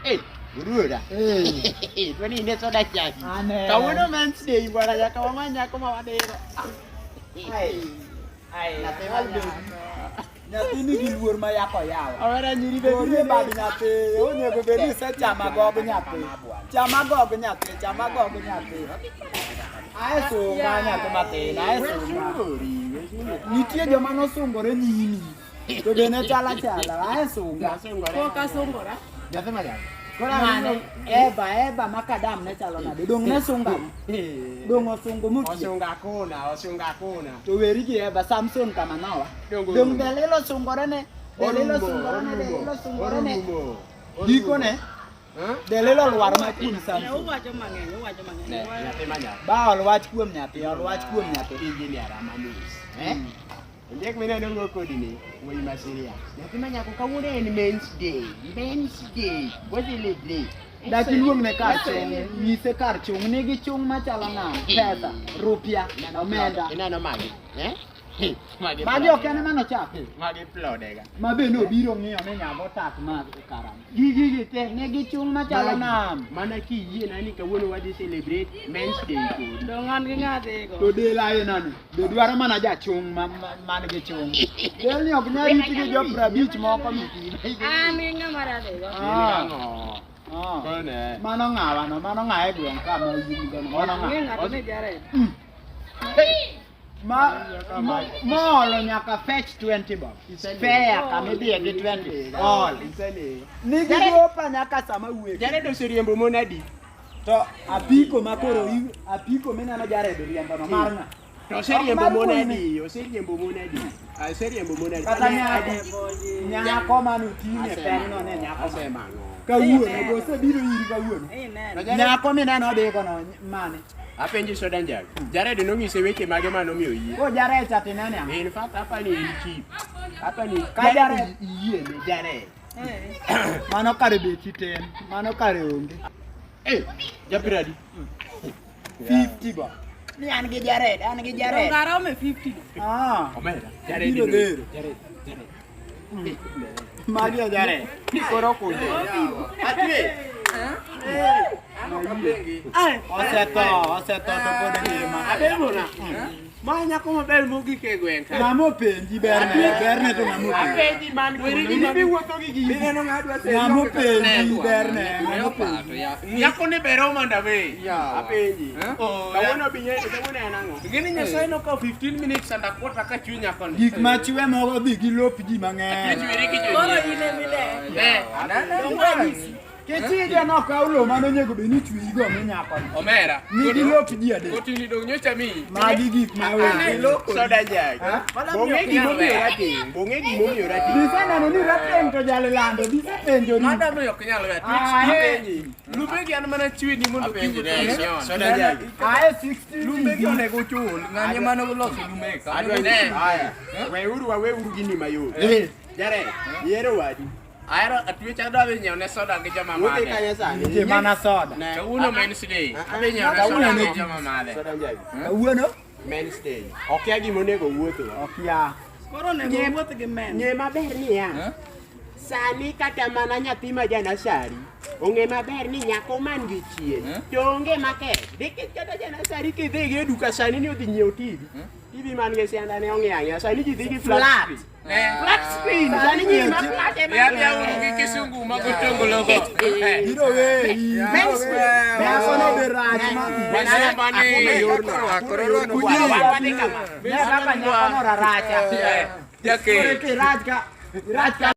Eh, Ruoda. Eh. Dwani ne soda chaki. Ane. Kawuono Men's Day bwana nyaka wamany nyako ma wadiro. Ai. Ai, Nyathi ma Nyathi nigi luor ma yako yawa. Awera nyiri be Gorie bad nyathi, onego bed ni isechamo agog nyathi. Cham agog nyathi, cham agog nyathi. Ae sunga nyathi matin, ae sunga. Nitie joma nosungore nyimi. To be ne chala chala, ae sunga. Pok asungora. Nyathi ma nyako. Mane, eba eba makadam ne chalo nade? Dong ne sunga. Dong osungo motie. Osunga kuna, osunga kuna. To weri gi eba Samson kama nowa. Dong Dong orumo. Delila osungore ne. Delila Orumo, osungore ne, orumo, Delila osungore ne. orumo. Gikone, Huh? Delila olwar ma kuom Ne, Samson. uwacho mang'eny, uwacho mang'eny. Ne, nyathi ma nyako. Ba ol wach kuom nyathi, ol wach kuom nyathi. Engineer Amanis. Eh? Ondiek mineno go kodi ni, wuoyi ma serious. Nyathi ma nyako kawuono en Men's Day. Men's Day. Wa celebrate. Dak iluong ne kar chung, nyise kar chung, nigi chung machalo nade? Pesa, rupia, omenda. Ineno magi? Eh? Magi. Magi ok en mano chak. Magi plodega. Ma be nobiro ng'iyo ni nyabo tak ma karam. Gigi gi te nigi chung machalo nam. Mana kiyie na ni kawuono wadhi celebrate Men's Day kodi. Dong an gi ng'adhigo. To del aina ni, be dwaro mana jachung man gi chung. Del ni ok nyal riti gi jo 50 moko mi. An gi ng'ama radhigo. Ah. Ang'o? Ah. Kone. Mano ng'awa no, mano ng'a e gweng' ka ma in go no, mano Ang'e ng'a. ng'ato ni Jared. Ma moolo nyaka fetch 20 bob. Spare kama idhiye gi 20. All. Isenego. Nigi gopa nyaka sama wuek. Jared oseriembo mon adi? To apiko ma koro apiko mineno Jared riembo no mar ng'a? To oseriembo Mar mon wuoyi adi? Oseriembo mon adi? Ah, Oseriembo mon adi? Kata Ane- nyako. Nyako mane oting'e peng no ne nyako. ma. Asema ang'o? Kawuono go osebiro iri kawuono. Ineno. Nyako mineno odhigo no mane? Apenji soda njagi. Jared nonyise weche mage manomiyo oyie. Ko Jared cha tinene ang'o? In fact, hapa ni in cheap. Hapa ni Ka Jared iyie ne Jared. Eh. Mano kare bechi tin, mano kare onge. Eh, japiradi. 50 go. Ni an gi Jared, an gi Jared. Dong aromo e 50. Ah. Omera. Jared. Biro dhero. Jared. Jared. Magi e Jared. Ni koro kunje. Atwe. Ai, Osetho, osetho to pod ngima. Abemona. Ma nyako maber mogik e gweng' ka. Ng'ama openji berne, berne to ng'ama openji. Apenji man kodi. Ibi wuotho gi gigi. Mineno ng'adwa Ng'ama openji berne, ng'ama openji. Nyako ni ber omanda be. Apenji. Kawuono binye, kawuono en ang'o? Gini Nyasaye nokawo 15 minutes and a quarter ka chwe nyako ni. Gik machwe moko dhi gi lop ji mang'eny. Chweri gi koro jonyiewo. in emine. Eh, Dong wanyisi. Kichije nokaw lowo mane onego bed ni chweyigo mi nyakoni. Omera. Nigi lop ji adek. Kotini dong nyocha miyi. Magi gik ma wenge. Soda jag. Bong'e gimomiyo rateng'. Bong'e gimomiyo rateng'. Biseneno ni rateng' to jalilando, bisepenjori. Madam ni ok nyal weya. Ah, eh. Apenji. Lumbegi an mana chweni mondo Apenji kiwuotho ne. gi nyono. Soda jag. Ae 60 Lumbegi onego ochul. Ng'ani ema noloso lumbe ka. Adwa Ne. Aya. Weuru waweuru gini mayot. Jared, yiero wadu. Ahero atwecha adwa dhi nyiewo ne soda gi joma Wuodhi madhe. kanye sani? Nitie mana soda. Ne. Kawuono Men's Day. Ah, ah. Adhi nyiewo ne Kawuono soda ne gi joma madhe. Soda njagi. Kawuono Men's Day. Okia gima onego wuotho. okia. Koro onego wuoth gi men. Ng'e maber niya, sani kata mana nyathi ma janasari ong'e maber ni nyako man gi chien to onge maketh. Nikech kata janasari kidhi gi e duka sani ni odhi nyiewo TV. TV man gi sianda ne ong'e ang'eya. Sani ji dhi gi flat screen. Flat screen. Sani nyiri ma flat ema Ya ya uru gi kisungu mago tongolo go. Biro weyi. Men's Day. Nyakono be rach ma. Wasema ni Akome yorno. Akome yorno. Kunyi. Wadhi kama. Ne kaka nyakono raracha. Jake. Koro kirach ka irach ka